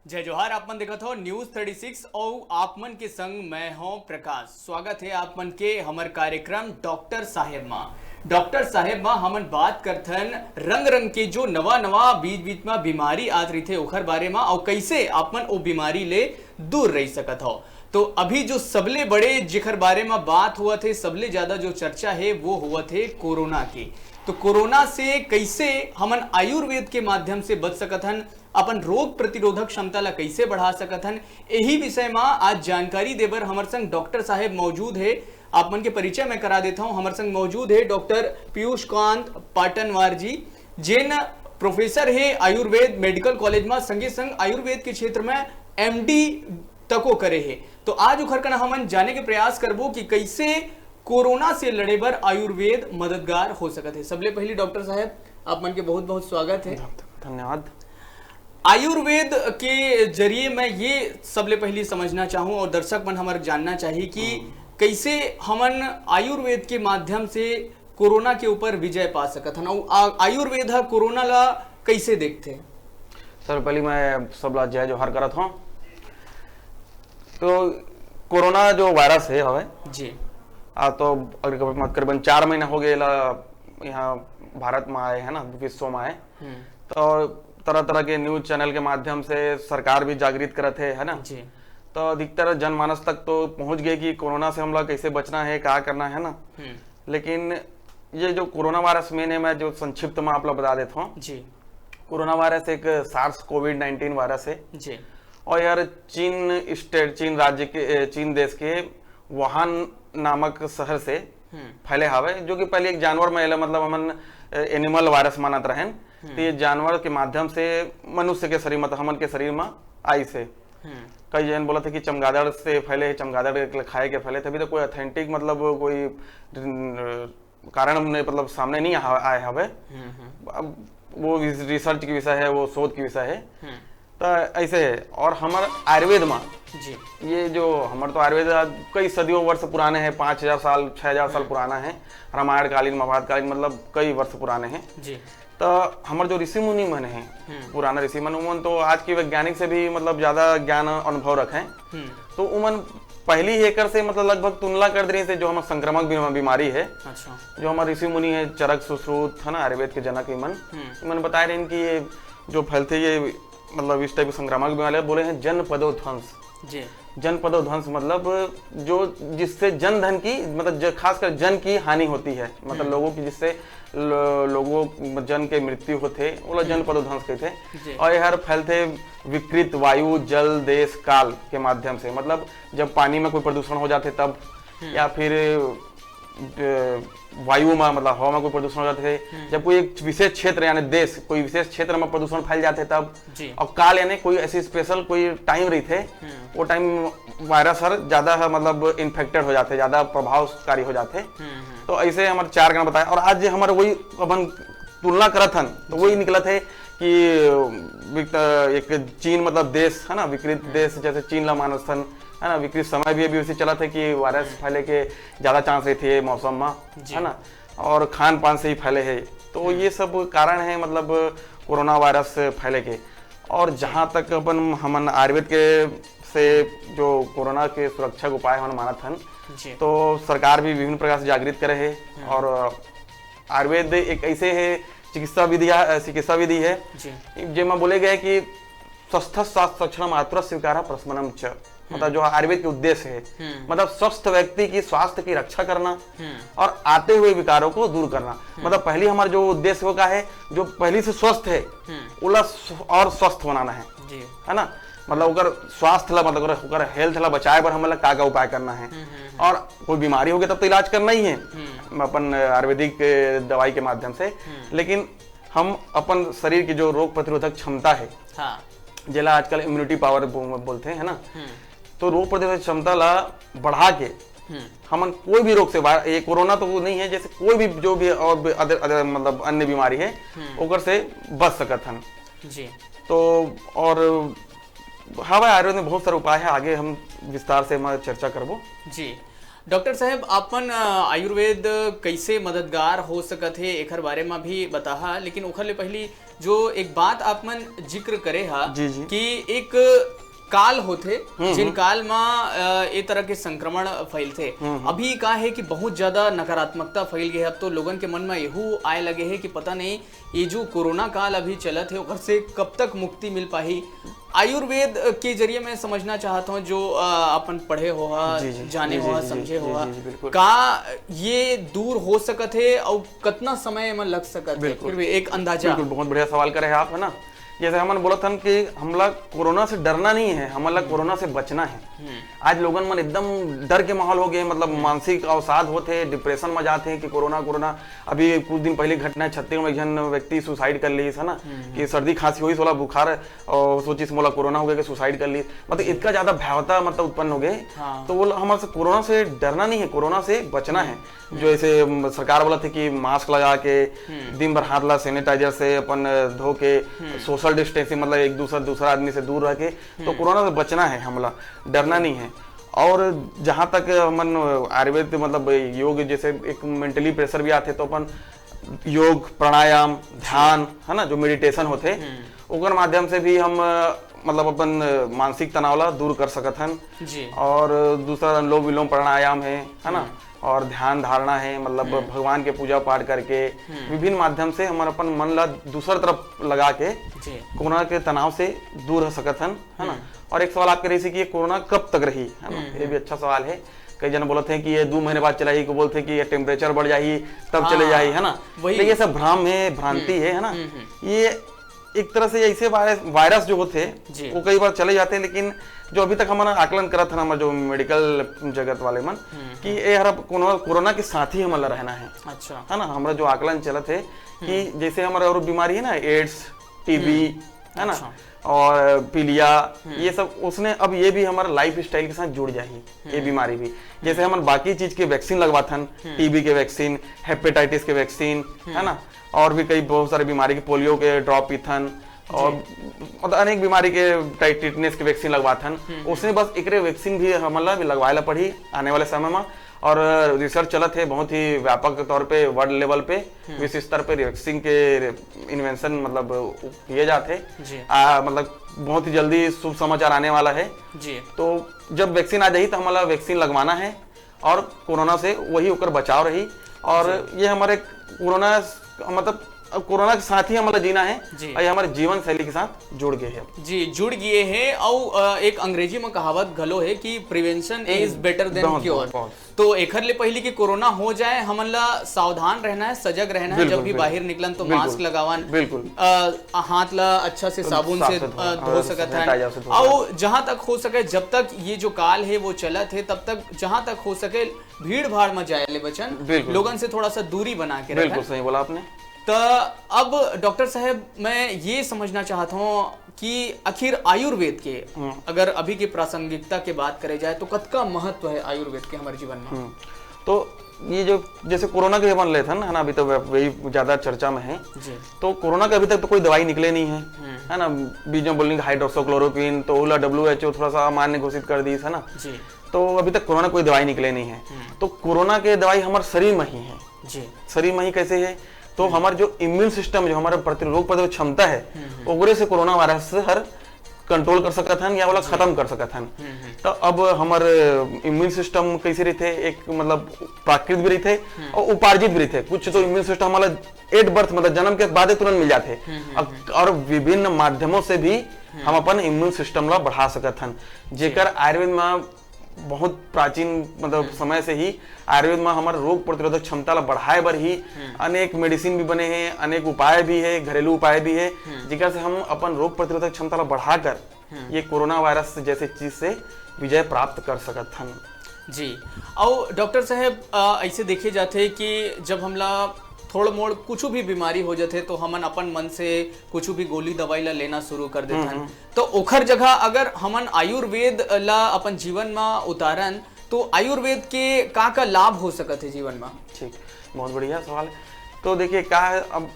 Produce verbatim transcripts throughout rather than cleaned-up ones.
जय जोहार, आप मन देखत हो News Thirty Six अउ आप मन के संग मैं हूं प्रकाश। स्वागत है आप मन के हमर कार्यक्रम डॉक्टर साहेब मा। डॉक्टर साहेब मा हमन बात करथन रंग रंग के जो नवा नवा बीच बीच मा बीमारी आत रहिथे ओखर बारे मा, अउ कैसे आप मन ओ बीमारी ले दूर रह सकत हो। तो अभी जो सबले बड़े जेखर बारे मा बात हुआ थे, सबले ज्यादा जो चर्चा है वो हुआ थे कोरोना के। तो कोरोना से कैसे हमन आयुर्वेद के माध्यम से बच सकत हन, अपन रोग प्रतिरोधक क्षमता ला कैसे बढ़ा सकत हन, यही विषय मा आज जानकारी देबर हमर संग डॉक्टर साहेब मौजूद है। आप मन के परिचय मैं करा देता हूँ। हमर संग मौजूद है डॉक्टर पीयूष कांत पाटनवार जी, जेन प्रोफेसर है आयुर्वेद मेडिकल कॉलेज मा, संगे संग आयुर्वेद के क्षेत्र में एमडी तको करे है। तो आज उखर कना हमन जाने के प्रयास करबो कि कैसे कोरोना से लड़े बर आयुर्वेद मददगार हो सकत है। सबले पहली डॉक्टर साहब, आप मन के बहुत बहुत स्वागत है। धन्यवाद। आयुर्वेद के जरिए मैं ये सबले पहली समझना चाहूँ और दर्शक मन हमर जानना चाहिए कि हम्म। कैसे हमन आयुर्वेद के माध्यम से कोरोना के ऊपर विजय पा सकत हन, अउ आ-, आयुर्वेद ह कोरोना ला कैसे देखथे? सर, पहली मैं सबला जय जोहार करत हूँ। तो कोरोना जो वायरस है हवे, जी। आ तो अगर करीबन चार महीना हो गए ला यहाँ भारत में आए है ना, विश्व में आए। हम्म। तो तरह तरह के न्यूज चैनल के माध्यम से सरकार भी जागृत करत है, है ना? जी। तो अधिकतर जनमानस तक तो पहुंच गए कि कोरोना से हमला कैसे बचना है, क्या करना है ना। हम्म। लेकिन ये जो कोरोना वायरस मेन है, मैं जो संक्षिप्त में आप लोग बता देता हूँ। जी। कोरोना वायरस एक सार्स कोविड नाइनटीन वायरस है। जी। और यार चीन स्टेट, चीन राज्य के, ए, चीन देश के वुहान नामक शहर से हम्म। फैले हवे, जो कि पहले एक जानवर में एला, मतलब हमन, ए, एनिमल वायरस मानत रहन। हम्म। तो ये जानवर के माध्यम से मनुष्य के शरीर, मतलब हमन के शरीर में आई से। हम्म। कई जन बोलत है कि चमगादड़ से फैले, चमगादड़ के खाए के फैले, तभी तो कोई ऑथेंटिक, मतलब कोई, न, कारण हमने, मतलब सामने नहीं आ-, आए हवे। हम्म, हम्म। अब वो रिस-, रिसर्च की विषय है, वो शोध की विषय है। हम्म। तो ऐसे है। और हमार आयुर्वेद में जी। ये जो हमार तो आयुर्वेद आज कई सदियों वर्ष पुराने हैं, पाँच हजार साल, छह हजार साल हम्म। पुराना है, रामायण कालीन, महाभारत कालीन, मतलब कई वर्ष पुराने हैं। जी। तो हमार जो ऋषि मुनि मन हैं, हम्म। पुराना ऋषि मन, उमन तो आज के वैज्ञानिक से भी, मतलब, ज्यादा ज्ञान अनुभव रखें। हम्म। तो उमन पहली ही एकर से, मतलब, लगभग तुलना कर दे रही से जो हमार संक्रामक बीमा-, बीमारी है, अच्छा। जो हमार ऋषि मुनि है, चरक सुश्रुत है ना, आयुर्वेद के जनक इमन, हम्म। इमन बताए रहे कि ये जो फैलते, ये, मतलब, इस टाइप के संक्रामक बीमारी बोले हैं जनपदो ध्वंस। जी। जनपदो ध्वंस मतलब जो, जिससे जन धन की, मतलब ज-, खासकर जन की हानि होती है, मतलब हम्म। लोगों की, जिससे ल-, लोगों, जन के मृत्यु होते, वो लोग हम्म। जनपदो ध्वंस कहते हैं। जी। और ये हर फैलते विकृत वायु, जल, देश, काल के माध्यम से, मतलब जब पानी में कोई प्रदूषण हो जाते तब, हम्म। या फिर, अ, वायु में, मतलब हवा में कोई प्रदूषण हो जाते थे, हम्म। जब कोई एक विशेष क्षेत्र यानी देश, कोई विशेष क्षेत्र में प्रदूषण फैल जाते तब, जी। और काल यानी कोई ऐसी स्पेशल कोई टाइम रही थे, हम्म। वो टाइम वायरस हर ज्यादा है, मतलब इन्फेक्टेड हो जाते, ज्यादा प्रभावकारी हो जाते। हम्म, हम्म। तो ऐसे हमारे चार कारण बताए, और आज जे हमारे वही अपन तुलना करत हन, तो वही जी। निकलत है कि विक-, एक चीन, मतलब देश है ना, विकृत हम्म। देश जैसे चीन ला मानस थन, है ना, विकृत समय भी अभी वैसे चलत है कि वायरस हम्म। फैले के ज्यादा चांस रहती है मौसम में, जी। है ना, और खान पान से ही फैले है। तो हम्म। ये सब कारण है, मतलब कोरोना वायरस फैले के। और जहाँ तक अपन हमन आयुर्वेद के से जो कोरोना के सुरक्षा के उपाय हमन मानत हन, जी। तो सरकार भी विभिन्न प्रकार से जागृत करे है। हम्म। और आयुर्वेद एक ऐसे है चिकित्सा विधि, अ, चिकित्सा विधि है, जी। जेमा बोले गए कि स्वस्थ स्वास्थ्य लक्षण मात्र स्वीकार प्रशमनम च, मतलब हम्म। जो आयुर्वेद के उद्देश्य है, हम्म। मतलब स्वस्थ व्यक्ति की स्वास्थ्य की रक्षा करना हम्म। और आते हुए विकारों को दूर करना। हम्म। मतलब पहली हमारा जो उद्देश्य वो का है, जो पहली से स्वस्थ है, हम्म। ओला स्व-, और स्वस्थ बनाना है, जी। है ना? मतलब ओकर स्वास्थ्य ला, मतलब ओकर, ओकर हेल्थ ला बचाए बर हमन ला का का उपाय करना है, हम्म, हम्म, हम्म। और कोई बीमारी हो गई तब तो इलाज करना ही है हम्म। अपन आयुर्वेदिक दवाई के माध्यम से। हम्म। लेकिन हम अपन शरीर की जो रोग प्रतिरोधक क्षमता है, हाँ। जेला आजकल इम्यूनिटी पावर बो-, बोलते हैं, है ना? हम्म। तो रोग प्रतिरोधक क्षमता ला बढ़ा के हम्म। हमन कोई भी रोग से, वाय-, ये कोरोना तो वो नहीं है, जैसे कोई भी जो भी और भी अदर, अदर मतलब अन्य बीमारी है, हम्म। ओकर से बच सकत हन। जी। तो और हवा आयुर्वेद में बहुत सारे उपाय है, आगे हम विस्तार से हम चर्चा करबो। जी। डॉक्टर साहब, आप मन, अ, आयुर्वेद कैसे मददगार हो सकत हे, एखर बारे म भी बताहा, लेकिन ओखर ले पहिली जो एक बात आप मन जिक्र करे हा जी, जी। कि एक काल होथे, हम्म, जिन हम्म। काल म, अ, ए तरह के संक्रमण फैलथे। हम्म, हम्म। अभी का हे कि बहुत ज्यादा नकारात्मकता फैल गे हे। अब तो लोगन के मन म एहू आए लगे हे कि पता नहीं ये जो कोरोना काल अभी चलत हे, ओकर से कब तक मुक्ति मिल पाही। आयुर्वेद के जरिए मैं समझना चाहत हूँ, जो, अ, अपन पढ़े हो हा, जी, जी। जाने जी, हो जी, हा, जी, जी, समझे जी, हो हा, जी, जी, बिल्कुल। का ये दूर हो सकत हे अउ कतना समय एमा लग सकत हे? बिल्कुल। फिर भी एक अंदाजा। बिल्कुल, बहुत बढ़िया सवाल करे हैं आप, है ना? जैसे हमन बोलत हन कि हमला कोरोना से डरना नहीं है, हमला हम्म। कोरोना से बचना है। हम्म। आज लोगन मन एकदम डर के माहौल हो गए, मतलब हम्म। मानसिक अवसाद होत हे, डिप्रेशन में जात हे कि कोरोना, कोरोना। अभी कुछ दिन पहले घटना है, छत्तीसगढ़ में एक झन व्यक्ति सुसाइड कर लीस, है ना, हम्म। कि सर्दी खांसी होइस, ओला बुखार, और सोचिस मोला कोरोना हो गया कि सुसाइड कर लीस। मतलब जी। इतना ज्यादा भयावता मतलब उत्पन्न हो गए। हाँ। तो वो हमर से कोरोना से डरना नहीं है, कोरोना से बचना हम्म। है। जो ऐसे, म, सरकार बोलत हे कि मास्क लगा के, हम्म। दिन भर हाथ ला सैनिटाइजर से अपन, अ, धो के, हम्म। सोशल डिस्टेंसिंग, मतलब एक दूसरा, दूसरा आदमी से दूर रह के, तो हम्म। कोरोना से बचना है हमला, डरना जी। नहीं है। और जहाँ तक हमन आयुर्वेद, मतलब योग, जैसे एक मेंटली प्रेशर भी आथे, तो अपन योग, प्राणायाम, ध्यान, है ना, जो मेडिटेशन होथे, हम्म। ओकर माध्यम से भी हम, अ, मतलब अपन, अ, मानसिक तनाव ला दूर कर सकत हन। जी। और दूसरा अनुलोम विलोम प्राणायाम है, है ना, हम्म। और ध्यान धारणा है, मतलब हम्म। भगवान के पूजा पाठ करके हम्म। विभिन्न माध्यम से हमर अपन मन ला दूसर तरफ लगा के जी। कोरोना के तनाव से दूर रह सकत हन, है ना। हम्म। और एक सवाल आपके रही कि ये कोरोना कब तक रही, है ना, हम्म, ये भी हम्म। अच्छा सवाल है। कई जन बोलत हैं कि ये दो महीने बाद चला ही, को बोलते हैं कि ये टेम्परेचर बढ़ जाही, तब चले हाँ, जाही, है ना। वही। लेकिन ये सब भ्रम है, भ्रांति हम्म, है, है ना। हम्म, हम्म। ये एक तरह से ऐसे वायरस, वायरस जो होते हैं, जी। वो कई बार चले जाते हैं, लेकिन जो अभी तक हमारा आकलन करत है ना, हमारे जो मेडिकल जगत वाले मन, हम्म, कि हम्म। ये हर अब कोनो-, कोरोना के साथ ही हमला रहना है। अच्छा। है ना, हमारा जो आकलन चलत है कि हम्म। जैसे हमारे और बीमारी है ना, एड्स, टीबी, हम्म। है ना, अच्छा। और पीलिया, हम्म। ये सब उसने, अब ये भी हमारा लाइफस्टाइल के साथ जुड़ जाही, ये हम्म। बीमारी भी। जैसे हम्म। हमन बाकी चीज के वैक्सीन लगवाथन, हम्म। टीबी के वैक्सीन, हेपेटाइटिस के वैक्सीन, है हम्म। ना, और भी कई बहुत सारे बीमारी के, पोलियो के ड्रॉप पीथन, और जी। मतलब अनेक बीमारी के टाइ-, टिटनेस के वैक्सीन लगवाथन। हम्म, हम्म। उसने बस एकरे वैक्सीन भी हमन ला भी लगवाए ला पड़ही आने वाले समय में। और रिसर्च चलत है बहुत ही व्यापक तौर पे, वर्ल्ड लेवल पे, हम्म। विश्व स्तर पे वैक्सीन के इन्वेंशन, मतलब, किए जात है। जी। आ, मतलब, बहुत ही जल्दी शुभ समाचार आने वाला है। जी। तो जब वैक्सीन आ जाही, तो हमला वैक्सीन लगवाना है और कोरोना से वही ओकर बचाव रही। और जी। ये हमारे कोरोना, मतलब, अब कोरोना के साथ ही हमला जीना है जी। और ये हमारे जीवन शैली के साथ जुड़ गए हैं। जी, जुड़ गए हैं। और, अ, एक अंग्रेजी में कहावत घलो है कि "Prevention is A, better than बहुत, cure।" बहुत, बहुत। तो एखर ले पहिली कि कोरोना हो जाए, हमन ला सावधान रहना है, सजग रहना है। बिल्कुल, जब भी बिल्कुल। बाहर निकलन तो बिल्कुल, मास्क लगावन, बिल्कुल। अ, हाथ ला अच्छा से साबुन साफ से, से धो, अ, धो हाँ, सकत हन। सैनिटाइजर से धो अउ सकत हन। जहाँ तक हो सके, जब तक ये जो काल है वो चलत है, तब तक जहाँ तक हो सके भीड़ भाड़ में जाए ले बचन, बिल्कुल। लोगन से थोड़ा सा दूरी बना के बिल्कुल रखन। सही बोला आपने। त अब डॉक्टर साहब, मैं ये समझना चाहत हूँ कि आखिर आयुर्वेद के, हम्म। अगर अभी की प्रासंगिकता के बात करे जाए, तो कतका महत्व है आयुर्वेद के हमारे जीवन में? हम्म। तो ये जो, जैसे कोरोना के अपन लेथन, है ना, अभी तो वह-, वही ज्यादा चर्चा में है। जी। तो कोरोना के अभी तक तो कोई दवाई निकले नहीं है, हम्म। है ना? बीच में बोलेंगे हाइड्रोक्सीक्लोरोक्विन, तो ओला डब्ल्यूएचओ थोड़ा सा अमान्य घोषित कर दीस, है ना? जी। तो अभी तक कोरोना कोई दवाई निकले नहीं है। हम्म। तो कोरोना के दवाई हमारे शरीर में ही है। जी। शरीर में ही कैसे है? तो हम्म। हमारे जो इम्यून सिस्टम, जो हमारे प्रतिरोग प्रतिरोध क्षमता है, हम्म, हम्म। ओकरे से कोरोना वायरस से हर कंट्रोल कर सकत हन या ओला जी। खत्म कर सकत हन। हम्म, हम्म। तो अब हमर इम्यून सिस्टम कैसे रहते, एक मतलब प्राकृत भी रहते हम्म। और उपार्जित भी रहते। कुछ तो जी। इम्यून सिस्टम हमारा एट बर्थ, मतलब जन्म के बाद तुरंत मिल जाते। हम्म, हम्म, अब हम्म। और विभिन्न माध्यमों से भी हम्म। हम अपन इम्यून सिस्टम ला बढ़ा सकत हन, जी। जेकर आयुर्वेद में बहुत प्राचीन, मतलब, हम्म। समय से ही आयुर्वेद में हमर रोग प्रतिरोधक क्षमता ला बढ़ाए बर ही हम्म। अनेक मेडिसिन भी बने हैं, अनेक उपाय भी है, घरेलू उपाय भी है, हम्म। जेकर से हम अपन रोग प्रतिरोधक क्षमता ला बढ़ाकर हम्म। ये कोरोना वायरस जैसे चीज से विजय प्राप्त कर सकत हन। जी, अउ डॉक्टर साहब, अ, ऐसे देखे जाथे कि जब हमला थोड़ मोड़ कुछ भी बीमारी हो जाथे, तो हमन अपन मन से कुछ भी गोली दवाई ला लेना शुरू कर देथन। हम्म, हम्म। तो ओखर जगह अगर हमन आयुर्वेद ला अपन जीवन में उतारन, तो आयुर्वेद के का-का लाभ हो सकत हे जीवन में? ठीक, बहुत बढ़िया सवाल है। तो देखिए, क्या है, अब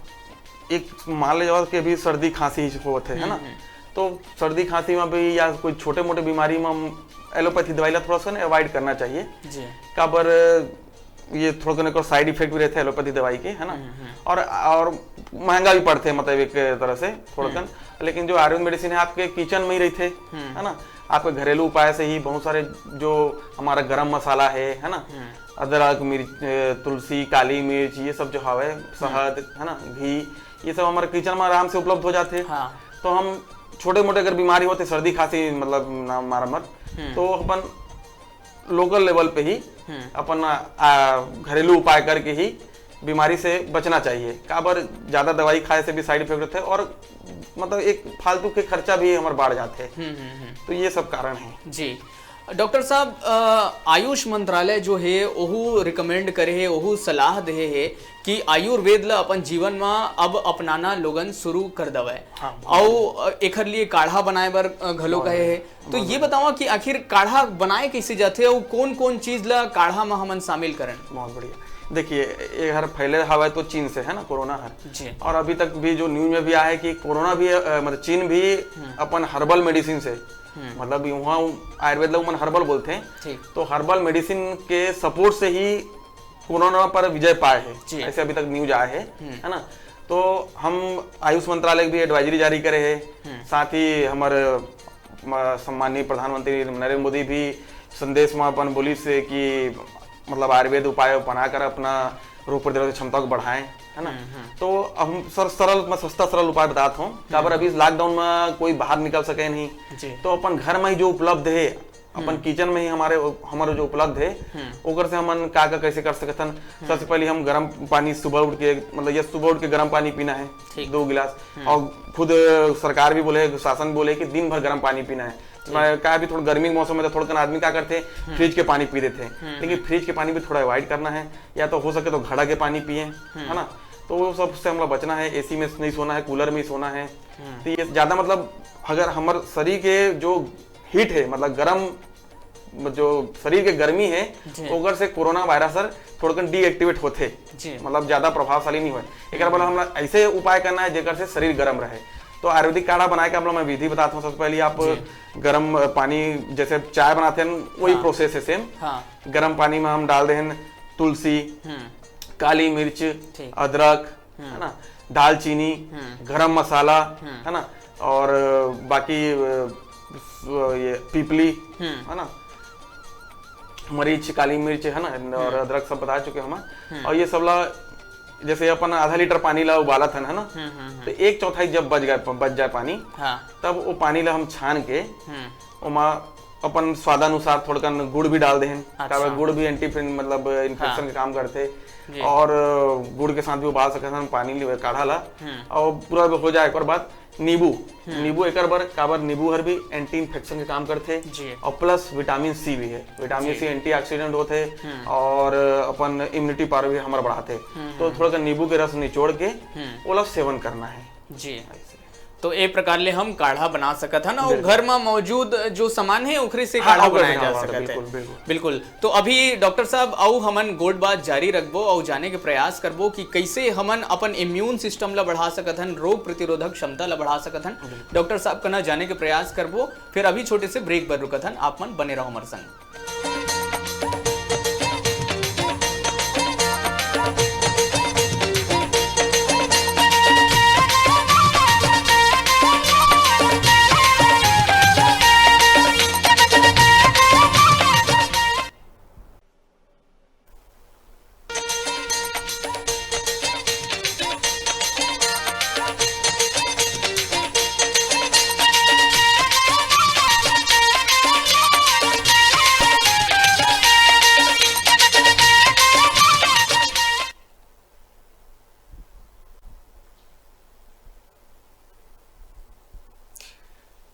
एक मान ले जाओ कि अभी सर्दी खांसी ही होत है, है ना? हम्म, हम्म। तो सर्दी खांसी में भी या कोई छोटे मोटे बीमारी में हम एलोपैथी दवाई ला थोड़ा सा ना अवॉइड करना चाहिए। जी। काबर ये थोड़ा कन एकर साइड इफेक्ट भी रहते हैं एलोपैथी दवाई के, है ना। हम्म, हम्म। और और महंगा भी पड़ते हैं, मतलब एक तरह से थोड़ा कन। लेकिन जो आयुर्वेद मेडिसिन है, आपके किचन में ही रहते, हम्म। है ना। आपके घरेलू उपाय से ही बहुत सारे, जो हमारा गरम मसाला है है ना, हम्म। अदरक, मिर्च, तुलसी, काली मिर्च, ये सब जो हवे, शहद, है ना, घी, ये सब हमारे किचन में आराम से उपलब्ध हो जाते हैं। हाँ। तो हम छोटे मोटे अगर बीमारी होते, सर्दी खांसी, मतलब ना मारा मत, हम्म। तो अपन लोकल लेवल पे ही हम्म। अपन आ, घरेलू उपाय करके ही बीमारी से बचना चाहिए। काबर ज़्यादा दवाई खाए से भी साइड इफेक्ट होते हैं और मतलब एक फालतू के खर्चा भी हमारे बढ़ जाते हैं। हम्म, हम्म, हम्म। तो ये सब कारण है। जी। डॉक्टर साहब, अ, आयुष मंत्रालय जो है, ओहू रिकमेंड करे है, ओहू सलाह दे है कि आयुर्वेद ला अपन जीवन में अब अपनाना लोगन शुरू कर दवै। हाँ, अउ, अ, एखर लिए काढ़ा बनाए बर, अ, घलो कहे है। तो ये बतावा कि आखिर काढ़ा बनाए कैसे जाथे अउ कौन कौन चीज ला काढ़ा में हमन शामिल करन? बहुत बढ़िया। देखिए, ये हर फैले हवा है तो चीन से, है ना, कोरोना हर। जी। और अभी तक भी जो न्यूज में भी आया है कि कोरोना भी, अ, मतलब चीन भी अपन हर्बल मेडिसिन से, मतलब वहाँ आयुर्वेद लोग मन हर्बल बोलते हैं, ठीक। तो हर्बल मेडिसिन के सपोर्ट से ही कोरोना पर विजय पाए है, जी। ऐसे अभी तक न्यूज आए है, है ना। तो हम आयुष मंत्रालय भी एडवाइजरी जारी करे है, साथ ही हमारे म-, सम्माननीय प्रधानमंत्री नरेंद्र मोदी भी संदेश में अपन बोलिस है कि मतलब आयुर्वेद उपाय अपना कर अपना रोग प्रतिरोधक क्षमता को बढ़ाएं, है ना। तो हम सर सरल, मैं सस्ता सरल उपाय बताता हूँ। काबर अभी इस लॉकडाउन में कोई बाहर निकल सके नहीं, जी। तो अपन घर में ही जो उपलब्ध है, अपन किचन में ही हमारे, हमारे जो उपलब्ध है, ओकर से हमन का का कैसे कर सकथन। सबसे पहले हम गर्म पानी सुबह उठ के, मतलब ये सुबह उठ के गर्म पानी पीना है, ठीक। दो गिलास। और खुद सरकार भी बोले, शासन भी बोले कि दिन भर गर्म पानी पीना है। मैं कहा, अभी थोड़ा गर्मी के मौसम में तो थोड़ा कन आदमी क्या करते हैं, फ्रिज के पानी पी देते हैं, लेकिन फ्रिज के पानी भी थोड़ा अवॉइड करना है, या तो हो सके तो घड़ा के पानी पिए, है ना। तो वो सब से हमला बचना है। एसी में नहीं सोना है, कूलर में ही सोना है। तो ये ज्यादा, मतलब अगर हमारे शरीर के जो हीट है, मतलब गर्म, जो शरीर के गर्मी है, जी। ओकर से कोरोना वायरस हर थोड़कन डीएक्टिवेट होथे, जी। मतलब ज्यादा प्रभावशाली नहीं होए। एक बार हमला ऐसे उपाय करना है जेकर से शरीर गर्म रहे। तो आयुर्वेदिक काढ़ा बनाए के हमला मैं विधि बताता हूँ। सबसे पहले आप जी। गर्म पानी, जैसे चाय बनाते हैं, वही हाँ। प्रोसेस है सेम। हाँ। गर्म पानी में हम डाल दे हैं तुलसी, हम्म। काली मिर्च, ठीक। अदरक, है ना, दालचीनी, हम्म। गरम मसाला, हम्म। है ना, और बाकी अ, ये पीपली, हम्म। है ना, मरीच, काली मिर्च, है ना, और अदरक सब बता चुके हम। और ये सब ला, जैसे अपन आधा लीटर पानी ला उबालत हन, है ना, हम्म, हम्म, हम्म। तो एक चौथाई जब बच गए, बच जाए पानी, हाँ। तब वो पानी ला हम छान के हम्म। ओमा अपन स्वादानुसार थोड़कन गुड़ भी डाल देहन। अच्छा। काबर गुड़ भी एंटी, मतलब इन्फेक्शन हाँ। के काम करथे। जी। और अ, गुड़ के साथ भी उबाल सकत हन पानी ले, काढ़ा ला। हम्म। और पूरा हो जाए एक बार नींबू, नींबू एकर बर, काबर नींबू हर भी एंटी इन्फेक्शन के काम करथे। जी। और प्लस विटामिन सी भी है। विटामिन जी। सी एंटीऑक्सीडेंट होथे हम्म। और अपन इम्यूनिटी पावर भी हमारा बढ़ाथे। तो थोड़ा सा नींबू के रस निचोड़ के हम्म। ओला सेवन करना है। जी। ऐसे। तो ए प्रकार ले हम काढ़ा बना सकत हन और बिल्कुल। घर में मौजूद जो सामान है ओकरे से हाँ, काढ़ा ओकरे से बनाया जा काढ़ा सकत बनाते, है। बिल्कुल, बिल्कुल। बिल्कुल। तो अभी डॉक्टर साहब, अउ हमन गोठ बात जारी रखबो अउ जाने के प्रयास करबो कि कैसे हमन अपन इम्यून सिस्टम ला बढ़ा सकत हन, रोग प्रतिरोधक क्षमता ला बढ़ा सकत हन। डॉक्टर साहब कना जाने के प्रयास करबो, फिर अभी छोटे से ब्रेक बर रुकत हन, आप मन बने रहो हमर संग।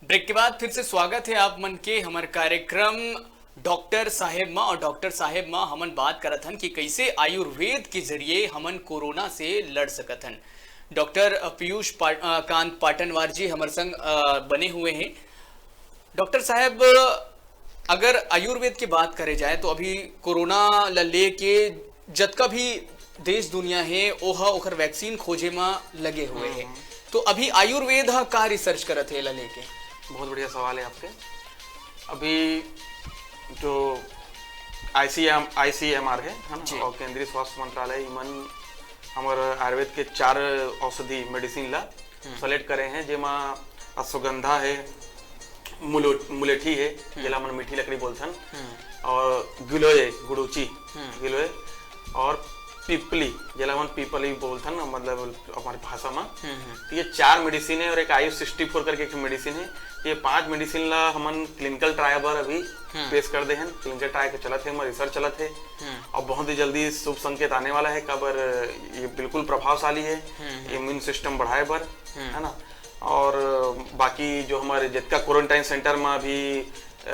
ब्रेक के बाद फिर से स्वागत है आप मन के हमर कार्यक्रम डॉक्टर साहेब मा। और डॉक्टर साहेब मा हमन बात करत हन कि कैसे आयुर्वेद के जरिए हमन कोरोना से लड़ सकत हन। डॉक्टर पीयूष पा-, अ, कांत पाटनवार जी हमर संग, अ, बने हुए हैं। डॉक्टर साहब, अगर आयुर्वेद की बात करे जाए तो अभी कोरोना ला लेके जतका भी देश दुनिया है, ओह ओकर वैक्सीन खोजे मा लगे हुए हैं। तो अभी आयुर्वेद हा का रिसर्च करत है एला लेके? बहुत बढ़िया सवाल है आपके। अभी जो आईसीएम आईसीएमआर है है ना, जी। और केंद्रीय स्वास्थ्य मंत्रालय, इमन हमर आयुर्वेद के चार औषधि मेडिसिन ला हम्म। सेलेक्ट करे हैं, जेमा अश्वगंधा है, मुलो मुलेठी है, जेला हमन मीठी लकड़ी बोलथन, हम्म। और गिलोय, गुड़ूची, हम्म। गिलोय, और पिपली, जेला हमन पीपल ही बोलथन, मतलब हमारे भाषा में। हम्म, हम्म। तो ये चार मेडिसिन है और एक आयु सिक्सटी फोर करके एक मेडिसिन है। ये पांच मेडिसिन ला हमन क्लिनिकल ट्रायल बर अभी हम्म। पेश कर दे हैं। क्लिनिकल ट्रायल के चलत है, हमर रिसर्च चलत है, हम्म। और बहुत ही जल्दी शुभ संकेत आने वाला है, काबर ये बिल्कुल प्रभावशाली है हम्म। इम्यून सिस्टम बढ़ाए बर, हम्म। है ना। और बाकी जो हमारे जितना क्वारंटाइन सेंटर में अभी अ,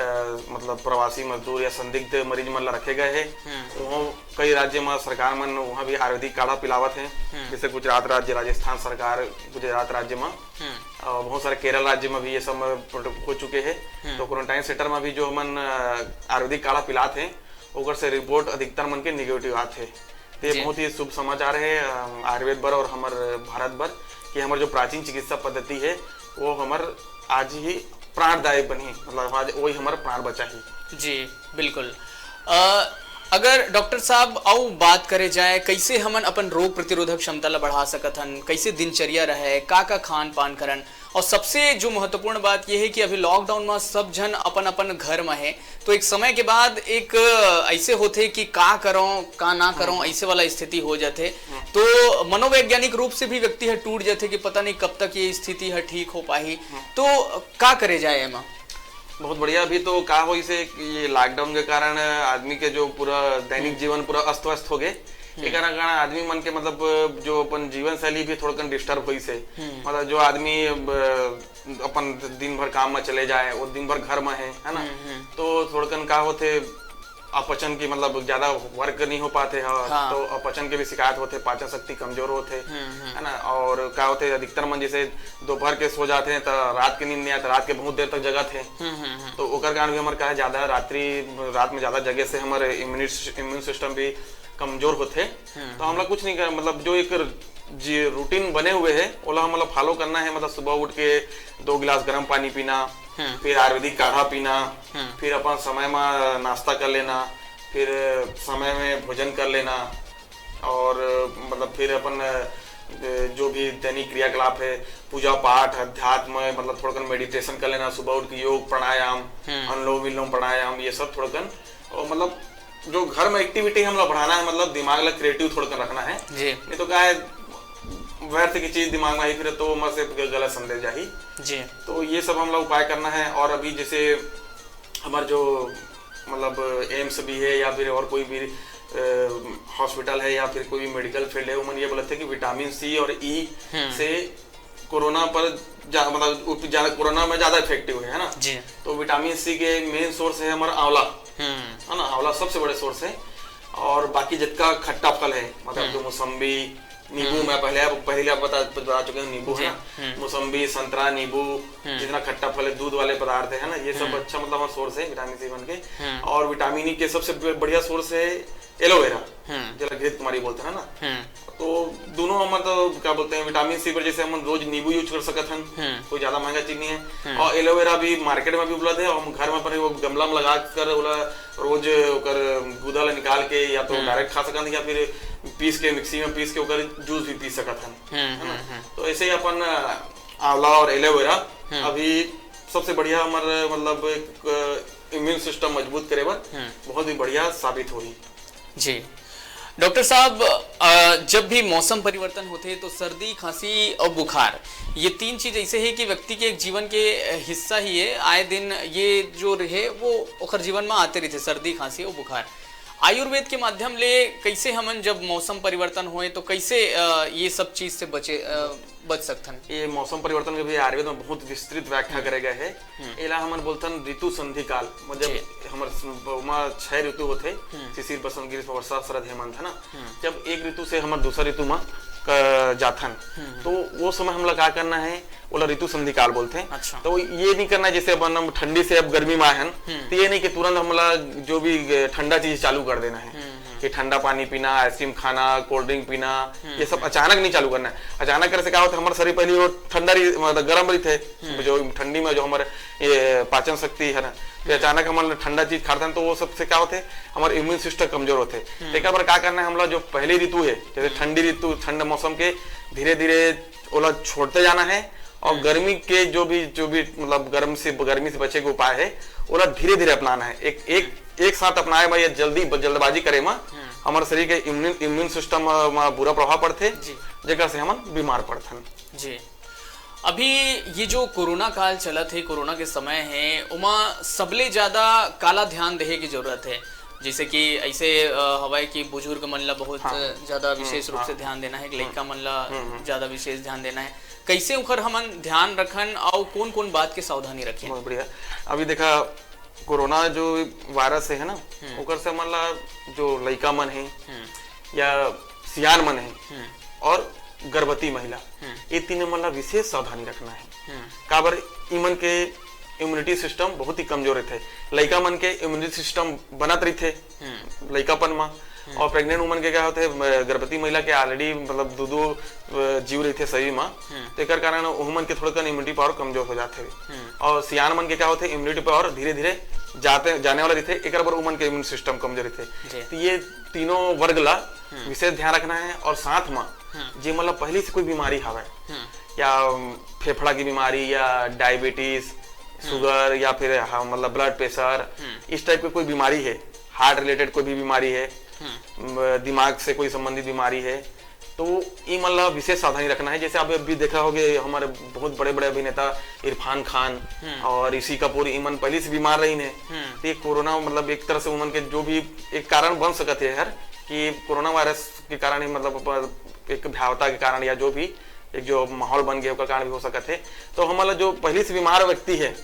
मतलब प्रवासी मजदूर या संदिग्ध मरीज मन ला रखे गए हैं, हम्म। वहाँ कई राज्य में सरकार मन वहाँ भी आयुर्वेदिक काढ़ा पिलावत हैं, हम्म। जैसे गुजरात राज्य, राजस्थान सरकार, गुजरात राज्य में, हम्म। और बहुत सारे केरल राज्य में भी ये सब प्रोटोकॉल हो चुके हैं। हम्म। तो क्वारंटाइन सेंटर में भी जो हमन अ, आयुर्वेदिक काढ़ा पिलात हैं, ओकर से रिपोर्ट अधिकतर मन के निगेटिव आत है। तो ये जी। बहुत ही शुभ समाचार है अ, आयुर्वेद बर और हमर भारत बर, कि हमर जो प्राचीन चिकित्सा पद्धति है, वो हमर आज ही प्राणदायक बनही, मतलब आज वही हमर प्राण बचाही। जी, बिल्कुल। अ, अगर डॉक्टर साहब अउ बात करे जाए, कैसे हमन अपन रोग प्रतिरोधक क्षमता ला बढ़ा सकत हन, कैसे दिनचर्या रहे, का का खान पान करन, और सबसे जो महत्वपूर्ण बात ये है कि अभी लॉकडाउन में सब झन अपन अपन घर में है, तो एक समय के बाद एक, अ, ऐसे होथे कि का करो का ना करो, ऐसे वाला स्थिति हो जाथे। तो मनोवैज्ञानिक रूप से भी व्यक्ति है टूट जाथे कि पता नहीं कब तक ये स्थिति है ठीक हो पाही। तो का करे जाए एमा? बहुत बढ़िया। अभी तो का होइस हे कि ये लॉकडाउन के कारण आदमी के जो पूरा दैनिक जीवन पूरा अस्त व्यस्त हो गए। एकर कारण आदमी मन के, मतलब, जो अपन जीवन शैली भी थोड़कन डिस्टर्ब होइस हे। मतलब जो आदमी अब अपन दिन भर काम में चले जाए, वो दिन भर घर में है है ना, तो थोड़कन का होथे, अपचन की, मतलब, ज्यादा वर्क नहीं हो पाते हैं, हाँ। तो अपचन के भी शिकायत होते, पाचन शक्ति कमजोर होते, हम्म, हम्म। है ना। और का होते, अधिकतर मन जैसे दोपहर के सो जाते हैं तो रात के नींद नहीं आते, रात के बहुत देर तक जगत है, हम्म, हम्म, हम्म। तो ओकर कारण भी हमारे कहा ज्यादा रात्रि, रात में ज्यादा जगे से हमारे इम्यून इम्यून सिस्टम भी कमजोर होते। हम्म। तो हमला कुछ नहीं कर, मतलब जो एक जी रूटीन बने हुए है, ओला हमला फॉलो करना है। मतलब सुबह उठ के दो गिलास गर्म पानी पीना, हम्म। फिर आयुर्वेदिक काढ़ा पीना, हम्म। फिर अपन समय में नाश्ता कर लेना, फिर समय में भोजन कर लेना, और मतलब फिर अपन अ, जो भी दैनिक क्रियाकलाप है, पूजा पाठ, अध्यात्म, मतलब थोड़कन मेडिटेशन कर लेना, सुबह उठ के योग प्राणायाम, हम्म। अनुलोम विलोम प्राणायाम, ये सब थोड़कन, और मतलब जो घर में एक्टिविटी हमला बढ़ाना है, मतलब दिमाग ला क्रिएटिव थोड़कन रखना है। जी। नहीं तो क्या है, व्यर्थ की चीज दिमाग में आई फिर तो ओमा से ग- गलत संदेश जाही। जी। तो ये सब हमला उपाय करना है। और अभी जैसे हमारे जो, मतलब, एम्स भी है या फिर और कोई भी हॉस्पिटल है या फिर कोई भी मेडिकल फील्ड है, उमन ये बोलते हैं कि विटामिन सी और ई हम्म। से कोरोना पर जा, मतलब उप- ज्यादा, कोरोना में ज्यादा इफेक्टिव है, है ना। जी। तो विटामिन सी के मेन सोर्स है हमारा आंवला, हम्म। है ना, आंवला सबसे बड़े सोर्स है। और बाकी जितना खट्टा फल है, मतलब जो मौसम्बी, नींबू, मैं पहले आप पहले आप बता बता चुके हैं, नींबू है जी, ना, हम्म। मौसम्बी, संतरा, नींबू, जितना खट्टा फल है, दूध वाले पदार्थ है ना, ये सब हम्म। अच्छा, मतलब हमारा सोर्स है विटामिन सी वन के। हम्म। और विटामिन ई के सबसे ब- बढ़िया सोर्स है एलोवेरा, हम्म। जेला घृत कुमारी बोलते हैं ना। हम्म। तो दोनों हम, मतलब क्या बोलते हैं, विटामिन सी पर जैसे हम रोज नींबू यूज कर सकत हन, हम्म। कोई ज्यादा महंगा चीज नहीं है। हम्म। और एलोवेरा भी मार्केट में भी उपलब्ध है, और हम घर में अपन वो गमला में लगा कर ओला रोज ओकर गूदा ला निकाल के या तो हम्म। डायरेक्ट खा सकत हन या फिर पीस के, मिक्सी में पीस के ओकर जूस भी पी सकत हन, हम्म, है ना। हम्म, हम्म। तो ऐसे ही अपन अ, आंवला और एलोवेरा हम्म। अभी सबसे बढ़िया हमारे, मतलब एक इम्यून सिस्टम मजबूत करे बर हम्म। बहुत ही बढ़िया साबित होही। जी। डॉक्टर साहब, अ, जब भी मौसम परिवर्तन होथे तो सर्दी, खांसी और बुखार, ये तीन चीज ऐसे है कि व्यक्ति के एक जीवन के हिस्सा ही है। आए दिन ये जो रहे वो ओकर जीवन में आते रहते, सर्दी, खांसी और बुखार। आयुर्वेद के माध्यम ले कैसे हमन जब मौसम परिवर्तन होए तो कैसे, अ, ये सब चीज से बचे, अ, बच सकथन? ये मौसम परिवर्तन के भी आयुर्वेद में बहुत विस्तृत व्याख्या करे गए है। एला हमन बोलथन ऋतु संधि काल, मतलब जी। हमर स- ओमा छह ऋतु होथे, शिशिर, बसंत, ग्रीष्म, वर्षा, शरद, हेमंत, है ना। जब एक ऋतु से हमर दूसरा ऋतु में क- जाथन, तो वो समय हमला का करना है, ओला ऋतु संधि काल बोलथे। अच्छा। तो ये नहीं करना है जैसे अपन हम ठंडी से अब गर्मी में आए हन, तो ये नहीं कि तुरंत हमला जो भी ठंडा चीज चालू कर देना है, कि ठंडा पानी पीना, आइसक्रीम खाना, कोल्ड ड्रिंक पीना, ये सब अचानक नहीं चालू करना है। अचानक करे से क्या होता है, हमारा शरीर पहले वो ठंडा रही, मतलब गर्म रही थे, जो ठंडी में जो हमारे ये पाचन शक्ति है ना, फिर अचानक हमन ठंडा चीज खाथन, तो वो सबसे क्या होथे, हमारे इम्यून सिस्टम कमजोर होथे। तो एकर बर का करना है, हमला जो पहली ऋतु है, जैसे ठंडी ऋतु, ठंड मौसम के धीरे धीरे ओला छोड़ते जाना है। और गर्मी के जो भी, जो भी मतलब गर्म से, गर्मी से बचे के उपाय है, ओला धीरे धीरे अपनाना है। एक एक एक साथ अपनाए में या जल्दी, जल्दबाजी करे में हमारे शरीर के इम्यून इम्यून सिस्टम में बुरा प्रभाव पड़थे, जी। जेकर से हमन बीमार पड़थन। जी। अभी ये जो कोरोना काल चलत है, कोरोना के समय है, उमा सबले ज्यादा काला ध्यान देहे की जरूरत है? जैसे कि ऐसे अ, हवय कि बुजुर्ग मन ला बहुत हाँ। ज्यादा विशेष रूप हाँ। से ध्यान देना है, लइका मन ला ज्यादा विशेष ध्यान देना है। कैसे उखर हमन ध्यान रखन और कौन कौन बात के सावधानी रखें? बहुत बढ़िया। अभी देखा, कोरोना जो वायरस है ना, ओकर से हमन ला जो लइका मन है या सियान मन है और गर्भवती महिला, ये तीनों मन ला विशेष सावधानी रखना है। काबर, इमन के इम्यूनिटी सिस्टम बहुत ही कमजोर रहथे। लइका मन के इम्यूनिटी सिस्टम बनत रहिथे लइकापन म, और प्रेग्नेंट वुमन के क्या होथे, अ, गर्भवती महिला के ऑलरेडी मतलब दू दो अ, जीव रहिथे शरीर म, तो एकर कारण उमन के थोड़कन इम्यूनिटी पावर कमजोर हो जाथे। और सियान मन के क्या होथे, इम्यूनिटी पावर धीरे धीरे जाते जाने वाला रहिथे, एकर बर उमन के इम्यून सिस्टम कमजोर रहिथे। जी। तो ये तीनों वर्ग ला विशेष ध्यान रखना है। और साथ म जे मतलब पहले से कोई बीमारी हवय, या अम, फेफड़ा की बीमारी, या डायबिटीज, शुगर, या फिर हाँ, मतलब ब्लड प्रेशर, इस टाइप की कोई बीमारी है, हार्ट रिलेटेड कोई भी बीमारी है, म, दिमाग से कोई संबंधित बीमारी है, तो ये मतलब विशेष सावधानी रखना है। जैसे आप अभी देखा होगे, हमारे बहुत बड़े बड़े अभिनेता इरफान खान और ऋषि कपूर, इमन पहले से बीमार रही ने, तो ये कोरोना मतलब एक तरह से उमन के जो भी एक कारण बन सकत है हर, कि कोरोना वायरस के कारण ही मतलब प-, एक भयावता के कारण या जो भी एक जो माहौल बन गया ओकर कारण भी हो सकत है। तो हमन ला जो पहले से बीमार व्यक्ति है,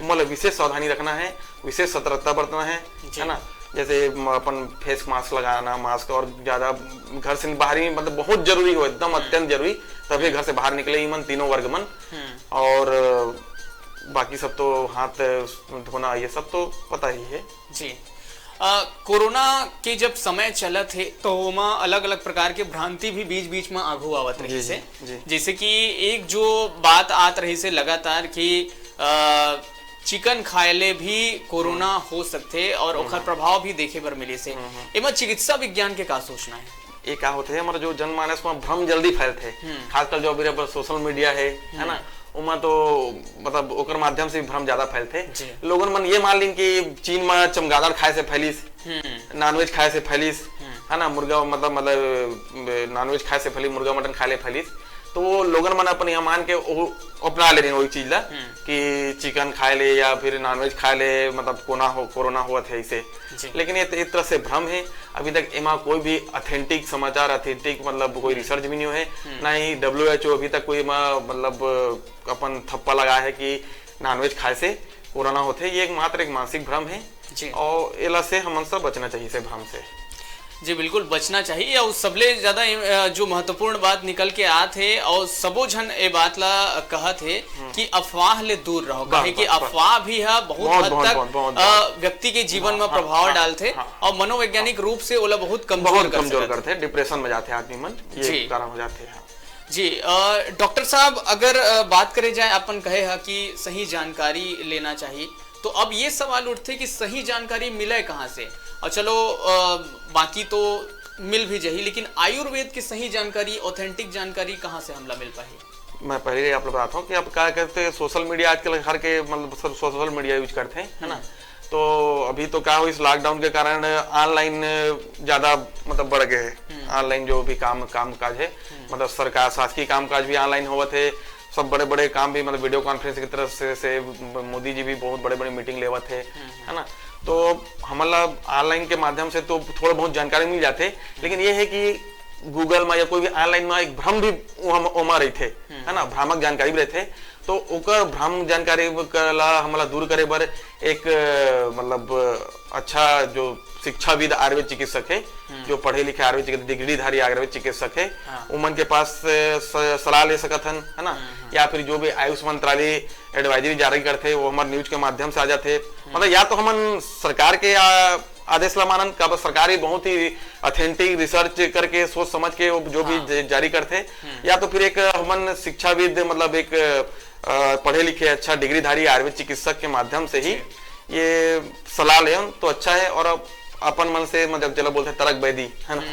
उमन ला विशेष सावधानी रखना है, विशेष सतर्कता बरतना है, जी। है ना? जैसे म-, अपन फेस मास्क लगाना, मास्क, और ज्यादा घर से बाहर ही मतलब बहुत जरूरी हो, एकदम अत्यंत जरूरी, तभी घर से बाहर निकले इमन तीनों वर्ग मन। और अ, बाकी सब तो हाथ धोना, ये सब तो पता ही है। जी। अ, कोरोना के जब समय चलत है तो ओमा अलग-अलग प्रकार के भ्रांति भी बीच-बीच में आगू आवत रही जी, से। जी। जैसे कि एक जो बात आत रही से लगातार कि अ, चिकन खाए ले भी कोरोना हो सकथे और ओखर प्रभाव भी देखे बर मिले से। एमा चिकित्सा विज्ञान के का सोचना है? ये का होथे, हमारा जो जनमानस में भ्रम जल्दी फैलथे, खासकर जो अभी अगर सोशल मीडिया है, है ना, ओमा तो मतलब ओकर माध्यम से भ्रम ज्यादा फैलथे। जी। लोगन मन ये मान लीन कि चीन में चमगादड़ खाए से फैलिस, नॉनवेज खाए से फैलिस, है ना, मुर्गा मतलब मतलब नॉनवेज खाए से फैलिस, मुर्गा मटन खाए ले फैलिस, तो वो लोगन मन अपन यहाँ मान के वो अपना ले रहे वही चीज ला कि चिकन खाए ले या फिर नॉनवेज खाए ले मतलब कोना हो, कोरोना होवत है इसे। जी। लेकिन ये एक तरह से भ्रम है। अभी तक एमा कोई भी ऑथेंटिक समाचार, ऑथेंटिक मतलब कोई रिसर्च भी नहीं है, ना ही डब्ल्यू एच ओ अभी तक कोई एमा मतलब अपन थप्पा लगाया है कि नॉनवेज खाए से कोरोना होथे। ये एकमात्र एक मानसिक भ्रम है। जी। और एला से हमन सब बचना चाहिए इसे भ्रम से। जी, बिल्कुल बचना चाहिए। और सबले ज्यादा अ, जो महत्वपूर्ण बात निकल के आत है और सबो झन ए बात ला कहत है कि अफवाह ले दूर रहो, काहे बस, कि बस, बस। अफवाह भी है बहुत बहुत, हद बहुत, तक बहुत, बहुत, अ, बहुत। व्यक्ति के जीवन हाँ, में हाँ, प्रभाव हाँ, डालथे हाँ। और मनोवैज्ञानिक रूप से ओला बहुत कमजोर बहुत कर कमजोर सकत है। करते हैं, डिप्रेशन में जाते हैं आदमी मन, ये जी। कारण हो जाते हैं। जी, अ, डॉक्टर साहब, अगर अ, बात करे जाए, अपन कहे ह कि सही जानकारी लेना चाहिए, तो अब ये सवाल उठथे कि सही जानकारी मिले कहाँ से? और चलो, अ, बाकी तो मिल भी जाही, लेकिन आयुर्वेद की सही जानकारी, ऑथेंटिक जानकारी कहाँ से हमला मिल पाही? मैं पहले ही आप लोग बताता हूँ कि आप क्या करते हैं, सोशल मीडिया आजकल हर के मतलब सब सोशल मीडिया यूज करते हैं, है ना? तो अभी तो क्या हो, इस लॉकडाउन के कारण ऑनलाइन ज्यादा मतलब बढ़ गए हैं। ऑनलाइन जो भी काम काम काज है, मतलब सरकार शासकीय काम काज भी ऑनलाइन होवत है, सब बड़े बड़े काम भी मतलब वीडियो कॉन्फ्रेंस की तरफ से, से मोदी जी भी बहुत बड़े बड़े मीटिंग लेवत है, है ना? तो हमला ऑनलाइन के माध्यम से तो थोड़ा बहुत जानकारी मिल जाते, लेकिन ये है कि गूगल में या कोई भी ऑनलाइन में एक भ्रम भी ओमा रहिथे, है ना, भ्रामक जानकारी भी रहिथे। तो ओकर भ्रम जानकारी ला हमला दूर करे बर एक अ, मतलब अ, अच्छा जो शिक्षाविद आयुर्वेद चिकित्सक है, जो पढ़े लिखे आयुर्वेद चिकित्सक, डिग्रीधारी आयुर्वेद चिकित्सक है, हाँ। उमन के पास अ, स- सलाह ले सकत हन, है ना? या फिर जो भी आयुष मंत्रालय एडवाइजरी जारी करथे, वो हमारे न्यूज के माध्यम से आ जाथे। मतलब या तो हमन सरकार के आ, आदेश ला मानन, काबर सरकार ही बहुत ही ऑथेंटिक रिसर्च करके सोच समझ के वो जो भी ज- जारी करथे, या तो फिर एक हमन शिक्षाविद मतलब एक अ, पढ़े लिखे अच्छा डिग्रीधारी आयुर्वेद चिकित्सक के माध्यम से ही ये सलाह लेन तो अच्छा है। और अपन मन से, मतलब, जेला बोलथे तरक बैदी, है ना?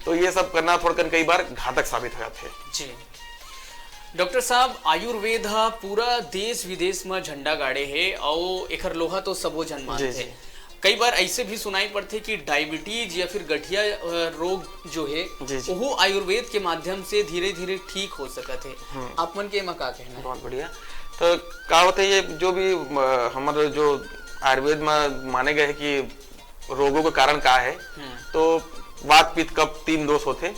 तो ये सब करना थोड़कन कई बार घातक साबित हो जाथे। जी। डॉक्टर साहब, आयुर्वेद ह पूरा देश विदेश म झंडा गाड़े हे, अउ एखर लोहा तो सबो झन मानथे। कई बार ऐसे भी सुनाई पड़थे कि डायबिटीज या फिर गठिया रोग जो हे, ओहू आयुर्वेद के माध्यम से धीरे धीरे ठीक हो सकत हे। आप मन के एमा का कहना हे? बहुत बढ़िया। तो का होथे, ये जो भी हमर जो आयुर्वेद में माने गए है कि रोगों का कारण का है, तो वात, पित्त, कफ तीन दोष होथे,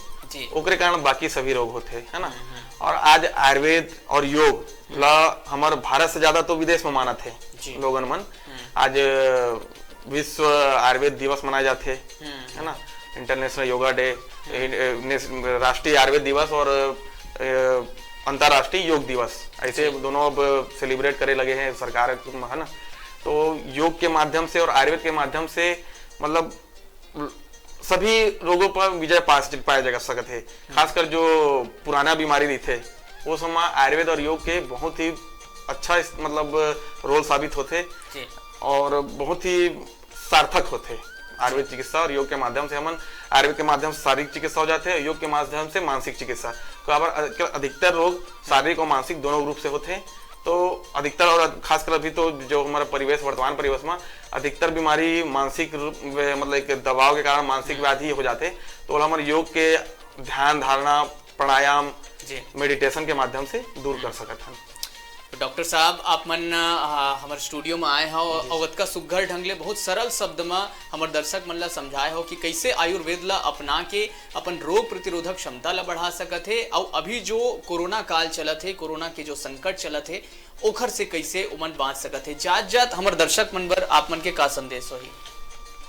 ओकरे कारण बाकी सभी रोग होथे, है ना? और आज आयुर्वेद और योग ला हमर भारत से ज्यादा तो विदेश में मानत हे लोगन मन। आज विश्व आयुर्वेद दिवस मनाए जाथे, है ना? इंटरनेशनल योगा डे, राष्ट्रीय आयुर्वेद दिवस और अंतर्राष्ट्रीय योग दिवस, ऐसे दोनों अब सेलिब्रेट करे लगे हैं सरकार, है ना? तो योग के माध्यम से और आयुर्वेद के माध्यम से, मतलब, सभी रोगों पर विजय पाया जा सकत है। खासकर जो पुराना बीमारी रहिथे, वो समय आयुर्वेद और योग के बहुत ही अच्छा, मतलब, रोल साबित होथे और बहुत ही सार्थक होथे। आयुर्वेद चिकित्सा और योग के माध्यम से हमन, आयुर्वेद के माध्यम से शारीरिक चिकित्सा हो जाथे, योग के माध्यम से मानसिक चिकित्सा। तो अब अधिकतर रोग शारीरिक और मानसिक दोनों रूप से होथे। तो अधिकतर और खासकर अभी तो जो हमारा परिवेश, वर्तमान परिवेश में अधिकतर बीमारी मानसिक रूप, मतलब एक दबाव के कारण मानसिक व्याधि हो जाथे। तो हमर योग के ध्यान धारणा, प्राणायाम, मेडिटेशन के माध्यम से दूर कर सकत हन। डॉक्टर साहब, आप मन हमर स्टूडियो में आए हो और अतका सुघर ढंग ले बहुत सरल शब्द में हमर दर्शक मन ला समझाए हो कि कैसे आयुर्वेद ला अपना के अपन रोग प्रतिरोधक क्षमता ला बढ़ा सकत हे, और अभी जो कोरोना काल चलत हे, कोरोना के जो संकट चलत हे, ओखर से कैसे उमन बांच सकत हे। जात जात हमर दर्शक मन बर आप मन के का संदेश होही?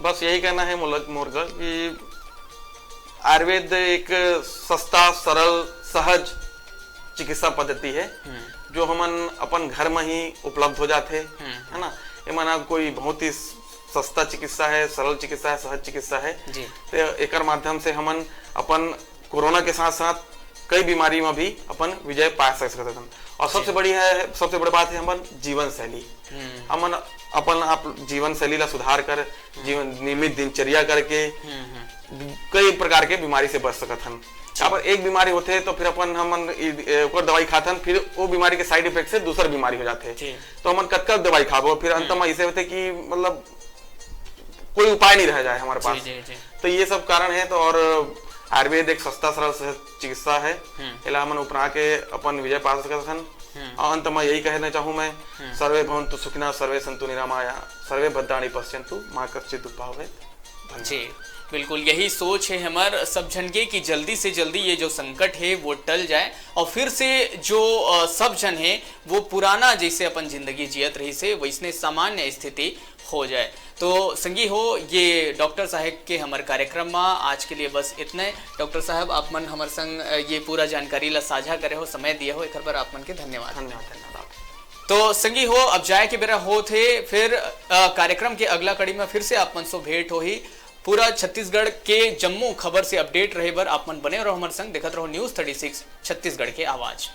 बस यही कहना है मोर का कि आयुर्वेद एक सस्ता, सरल, सहज चिकित्सा पद्धति है, जो हमन अपन घर में ही उपलब्ध हो जाथे, है ना? ये माना कोई बहुत ही सस्ता चिकित्सा है, सरल चिकित्सा है, सहज चिकित्सा है। तो एकर माध्यम से हमन अपन कोरोना के साथ साथ कई बीमारी में भी अपन विजय पा सकत हन। और सबसे बड़ी है, सबसे बड़ी बात है हमन जीवन शैली। हमन अपन आप जीवन शैली ला सुधार कर, जीवन नियमित दिनचर्या करके कई प्रकार के बीमारी से बच सकत हन। अब एक बीमारी होथे तो फिर अपन हमन ओकर दवाई खाथन, फिर वो बीमारी के साइड इफेक्ट से दूसर बीमारी हो जाथे। तो हमन कतका दवाई खाबो, फिर अंत में ऐसे होथे कि, मतलब, कोई उपाय नहीं रह जाए हमारे पास। तो ये सब कारण है। तो और आयुर्वेद एक सस्ता, सरल, सहज चिकित्सा है। एला हमन अपना के अपन विजय पा सकत हन। और अंत में यही कहना चाहूँ मैं, सर्वे भवन्तु सुखिनः, सर्वे सन्तु निरामयाः, सर्वे भद्राणि पश्यन्तु, मा कश्चित् दुःखभाग् भवेत्। जी, बिल्कुल यही सोच है हमर सब झन के कि जल्दी से जल्दी ये जो संकट है वो टल जाए और फिर से जो, अ, सब झन है वो पुराना जैसे अपन जिंदगी जियत रहिस हे वैसने सामान्य स्थिति हो जाए। तो संगी हो, ये डॉक्टर साहेब के हमर कार्यक्रम में आज के लिए बस इतने। डॉक्टर साहब, आप मन हमर संग, अ, ये पूरा जानकारी ला साझा करे हो, समय दिए हो, एकर बर आप मन के धन्यवाद। धन्यवाद, धन्यवाद आप। तो संगी हो, अब जाए के बेरा होत हे, फिर, अ, कार्यक्रम के अगला कड़ी में फिर से आप मन से भेंट होही। पूरा छत्तीसगढ़ के जम्मो खबर से अपडेट रहे बर आप मन बने रहो हमर संग, देखत रहो News Thirty Six छत्तीसगढ़ के आवाज।